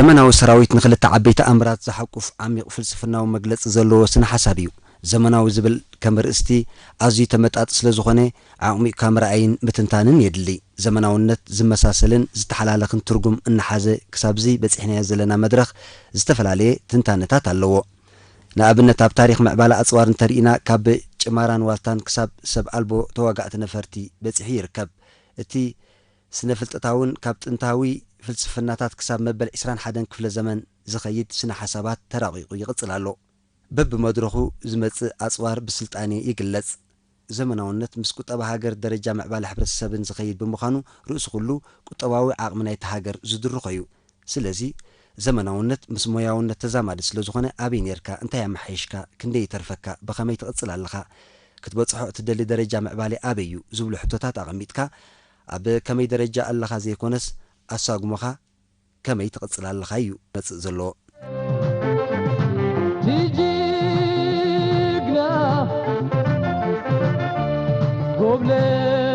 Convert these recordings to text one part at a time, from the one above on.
ዘመናዊ ሰራዊት ንኽልተ ዓበይቲ ኣምራት ዝሓቁፍ ዓሚቕ ፍልስፍናዊ መግለጺ ዘለዎ ስነ ሓሳብ እዩ። ዘመናዊ ዝብል ከም ርእስቲ ኣዝዩ ተመጣጢ ስለ ዝኾነ፣ ዓቕሚቕካ ምርኣይን ምትንታንን የድሊ። ዘመናውነት ዝመሳሰልን ዝተሓላለኽን ትርጉም እናሓዘ ክሳብዚ በጺሕናዮ ዘለና መድረኽ ዝተፈላለየ ትንታነታት ኣለዎ። ንኣብነት፣ ኣብ ታሪኽ ምዕባለ ኣጽዋር እንተርኢና፣ ካብ ጭማራን ዋልታን ክሳብ ሰብ ኣልቦ ተዋጋእቲ ነፈርቲ በጺሑ ይርከብ። እቲ ስነ ፍልጠታውን ካብ ጥንታዊ ፍልስፍናታት ክሳብ መበል ዕስራን ሓደን ክፍለ ዘመን ዝኸይድ ስነ ሓሳባት ተራቒቑ ይቕጽል ኣሎ። በብመድረኹ ዝመጽእ ኣጽዋር ብስልጣኔ ይግለጽ። ዘመናውነት ምስ ቁጠባ ሃገር፣ ደረጃ ምዕባለ ሕብረተሰብን ዝኸይድ ብምዃኑ፣ ርእሱ ኩሉ ቁጠባዊ ዓቕሚ ናይቲ ሃገር ዝድርኾ እዩ። ስለዚ፣ ዘመናውነት ምስ ሞያውነት ተዛማዲ ስለ ዝኾነ፣ ኣበይ ኔርካ፣ እንታይ ኣመሓይሽካ፣ ክንደይ ይተርፈካ፣ ብኸመይ ትቕጽል ኣለኻ፣ ክትበጽሖ እትደሊ ደረጃ ምዕባለ ኣበይ እዩ ዝብሉ ሕቶታት ኣቐሚጥካ፣ ኣብ ከመይ ደረጃ ኣለኻ ዘይኮነስ፣ ኣሳጉሞኻ ከመይ ትቕጽል ኣለኻ እዩ መጽእ ዘሎ። ቲጂ ጅግና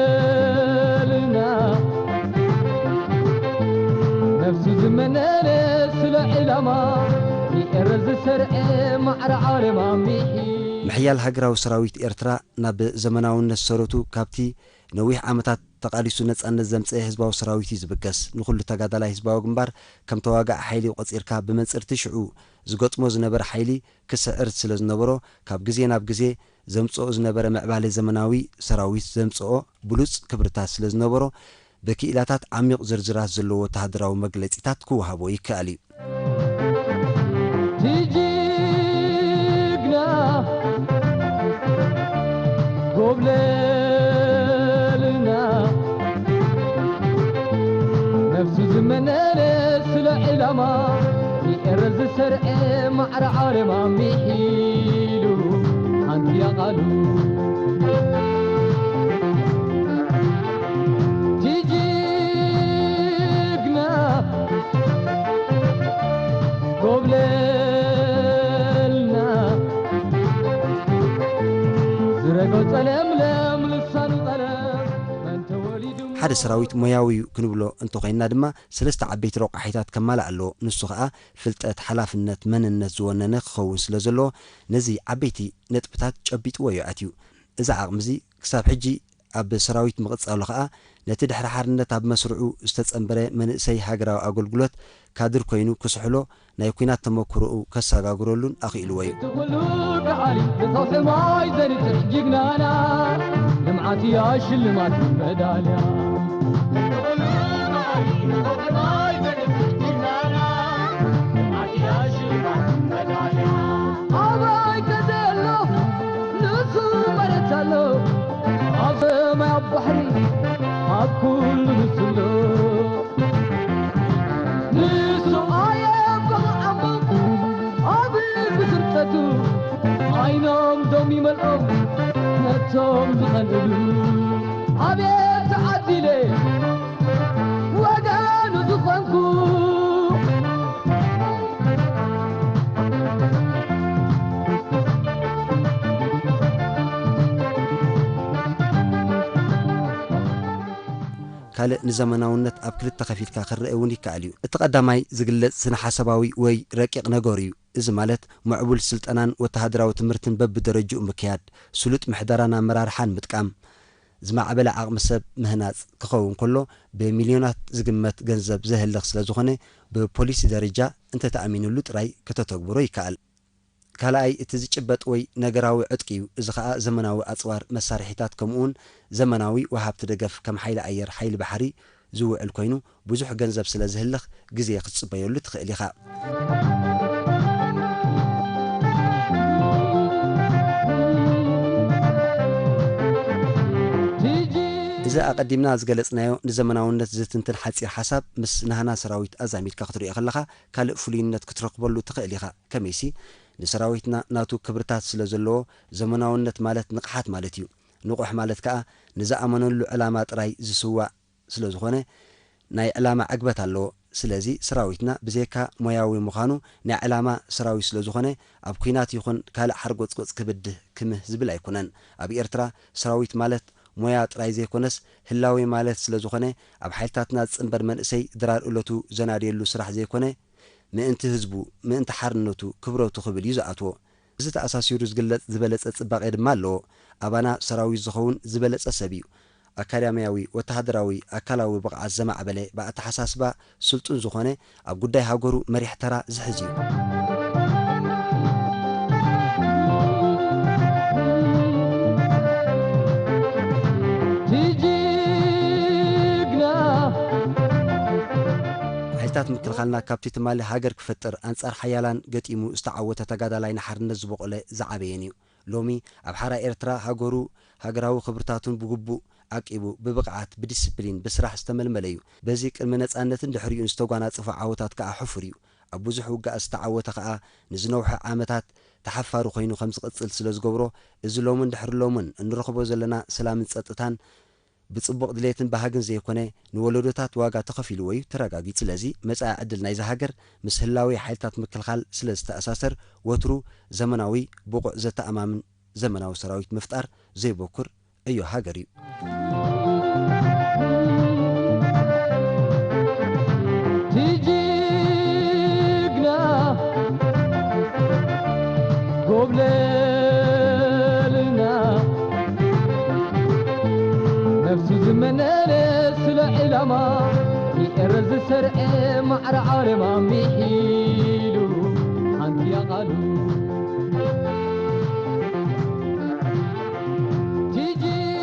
ጎብለልና፣ ነፍሱ ዝመነነ ስለ ዕላማ፣ ንኤረ ዝሰርዐ ማዕረ ዓለማ ሚሒ። ምሕያል ሃገራዊ ሰራዊት ኤርትራ ናብ ዘመናውነት ሰረቱ ካብቲ ነዊሕ ዓመታት ተቓሊሱ ነጻነት ዘምጽአ ህዝባዊ ሰራዊት እዩ ዝብገስ። ንኹሉ ተጋዳላይ ህዝባዊ ግንባር ከም ተዋጋኢ ሓይሊ ቆጺርካ፣ ብመንጽርቲ ሽዑ ዝገጥሞ ዝነበረ ሓይሊ ክስዕር ስለ ዝነበሮ፣ ካብ ግዜ ናብ ግዜ ዘምጽኦ ዝነበረ ምዕባለ ዘመናዊ ሰራዊት ዘምጽኦ ብሉጽ ክብርታት ስለ ዝነበሮ፣ ብክኢላታት ዓሚቕ ዝርዝራት ዘለዎ ወተሃደራዊ መግለጺታት ክወሃቦ ይከኣል እዩ። ቲጂ ጅግና ጎብለልና፣ ነፍሱ ዝመነነ ስለ ዕላማ፣ ንኤረ ዝሰርዐ ማዕረ ዓለማ ሚሒሉ ሓንቲ እያ ቃሉ። ቲጂ ጅግና ጎብለልና፣ ዝረገጾ ለምለም ልሳኑ ቀለም፣ መን ተወሊዱ ሓደ ሰራዊት ሞያዊ እዩ ክንብሎ እንተኾይንና ድማ፣ ሰለስተ ዓበይቲ ረቋሒታት ከማልእ ኣለዎ። ንሱ ኸኣ ፍልጠት፣ ሓላፍነት፣ መንነት ዝወነነ ክኸውን ስለ ዘለዎ፣ ነዚ ዓበይቲ ነጥብታት ጨቢጥዎ እዩ ኣትዩ። እዚ ዓቕሚ እዚ ክሳብ ሕጂ ኣብ ሰራዊት ምቕጻሉ ኸኣ፣ ነቲ ድሕሪ ሓርነት ኣብ መስርዑ ዝተጸንበረ መንእሰይ ሃገራዊ ኣገልግሎት ካድር ኮይኑ ክስሕሎ፣ ናይ ኲናት ተመክሮኡ ከሰጋግረሉን ኣኽኢልዎ እዩ። እቲ ኩሉ ከሓሊ ንኸውሒ ማይ ዘንጽሕ ጅግናና፣ ልምዓት እያ ሽልማት መዳልያ። ኣበይ ከደ ኣሎ ንሱ መሬት ኣሎ፣ ኣብ ሰማይ ኣብ ባሕሪ ኣብ ኩሉ ንሱ ኣሎ። ንሱ ኣየበቕዓሞ ኣብ ብስርጠቱ፣ ዓይኖም ዶም ይመልኦም ነቶም ዝቐንእሉ። ኣቤት ተዓዲለ ወገኑ ዝኾንኩ። ካልእ ንዘመናውነት ኣብ ክልተ ከፊልካ ክረአ እውን ይከኣል እዩ። እቲ ቀዳማይ ዝግለጽ ስነ-ሓሳባዊ ወይ ረቂቕ ነገሩ እዩ። እዚ ማለት፣ ምዕቡል ስልጠናን ወተሃደራዊ ትምህርትን በብደረጅኡ ምክያድ፣ ስሉጥ ምሕደራን ኣመራርሓን ምጥቃም፣ ዝማዕበለ ዓቕሚ ሰብ ምህናጽ ክኸውን ከሎ፣ ብሚልዮናት ዝግመት ገንዘብ ዘህልኽ ስለ ዝኾነ፣ ብፖሊሲ ደረጃ እንተተኣሚኑሉ ጥራይ ከተተግብሮ ይከኣል። ካልኣይ፣ እቲ ዝጭበጥ ወይ ነገራዊ ዕጥቂ እዩ። እዚ ኸኣ ዘመናዊ ኣጽዋር፣ መሳርሒታት፣ ከምኡውን ዘመናዊ ወሃብቲ ደገፍ ከም ሓይሊ ኣየር፣ ሓይሊ ባሕሪ ዝውዕል ኮይኑ፣ ብዙሕ ገንዘብ ስለ ዝህልኽ፣ ግዜ ክትጽበየሉ ትኽእል ኢኻ። እዚ ኣቐዲምና ዝገለጽናዮ ንዘመናውነት ዝትንትን ሓጺር ሓሳብ፣ ምስ ናህና ሰራዊት ኣዛሚድካ ክትሪኦ ከለኻ፣ ካልእ ፍሉይነት ክትረኽበሉ ትኽእል ኢኻ። ከመይሲ፣ ንሰራዊትና ናቱ ክብርታት ስለ ዘለዎ፣ ዘመናውነት ማለት ንቕሓት ማለት እዩ። ንቑሕ ማለት ከኣ ንዝኣመነሉ ዕላማ ጥራይ ዝስዋእ ስለ ዝኾነ፣ ናይ ዕላማ ዕግበት ኣለዎ። ስለዚ፣ ሰራዊትና ብዘይካ ሞያዊ ምዃኑ፣ ናይ ዕላማ ሰራዊት ስለ ዝኾነ፣ ኣብ ኲናት ይኹን ካልእ ሓርጎጽጎጽ ክብድህ ክምህ ዝብል ኣይኮነን። ኣብ ኤርትራ፣ ሰራዊት ማለት ሞያ ጥራይ ዘይኮነስ፣ ህላዌ ማለት ስለ ዝኾነ፣ ኣብ ሓይልታትና ዝጽንበር መንእሰይ ድራር እለቱ ዘናድየሉ ስራሕ ዘይኮነ፣ ምእንቲ ህዝቡ፣ ምእንቲ ሓርነቱ፣ ክብረቱ ክብል እዩ ዝኣትዎ። እዚ ተኣሳሲሩ ዝግለጽ ዝበለጸ ጽባቐ ድማ ኣለዎ። ኣባና ሰራዊት ዝኸውን ዝበለጸ ሰብ እዩ። ኣካዳሚያዊ፣ ወተሃደራዊ፣ ኣካላዊ ብቕዓት ዘማዕበለ፣ ብኣተሓሳስባ ስልጡን ዝኾነ፣ ኣብ ጉዳይ ሃገሩ መሪሕ ተራ ዝሕዝ እዩ። ጅግና። ሓይልታት ምክልኻልና ካብቲ ትማሊ ሃገር ክፈጥር ኣንጻር ሓያላን ገጢሙ ዝተዓወተ ተጋዳላይ ንሓርነት ዝበቖለ ዝዓበየን እዩ። ሎሚ ኣብ ሓራ ኤርትራ ሃገሩ፣ ሃገራዊ ክብርታቱን ብግቡእ ዓቂቡ፣ ብብቕዓት፣ ብዲስፕሊን፣ ብስራሕ ዝተመልመለ እዩ። በዚ ቅድሚ ነጻነትን ድሕሪኡን ዝተጓናጸፎ ዓወታት ከኣ ሕፉር እዩ። ኣብ ብዙሕ ውግኣት ዝተዓወተ ከኣ ንዝነውሐ ዓመታት ተሓፋሪ ኮይኑ ከም ዝቕጽል ስለ ዝገብሮ፣ እዚ ሎምን ድሕሪ ሎምን እንረኽቦ ዘለና ሰላምን ጸጥታን ብጽቡቕ ድሌትን ባህግን ዘይኮነ፣ ንወለዶታት ዋጋ ተኸፊልዎ እዩ ተረጋጊጹ። ስለዚ መጻኢ ዕድል ናይዛ ሃገር ምስ ህላዌ ሓይልታት ምክልኻል ስለ ዝተኣሳሰር፣ ወትሩ ዘመናዊ፣ ብቑዕ፣ ዘተኣማምን ዘመናዊ ሰራዊት ምፍጣር ዘይበኩር ዕዮ ሃገር እዩ። ጅግና ጎብለልና፣ ነፍሱ ዝመነነ ስለ ዕላማ፣ ይኤረ ዝሰርዐ ማዕረ ዓረማ ሚሒሉ ሓንቲ ኣቓሉ።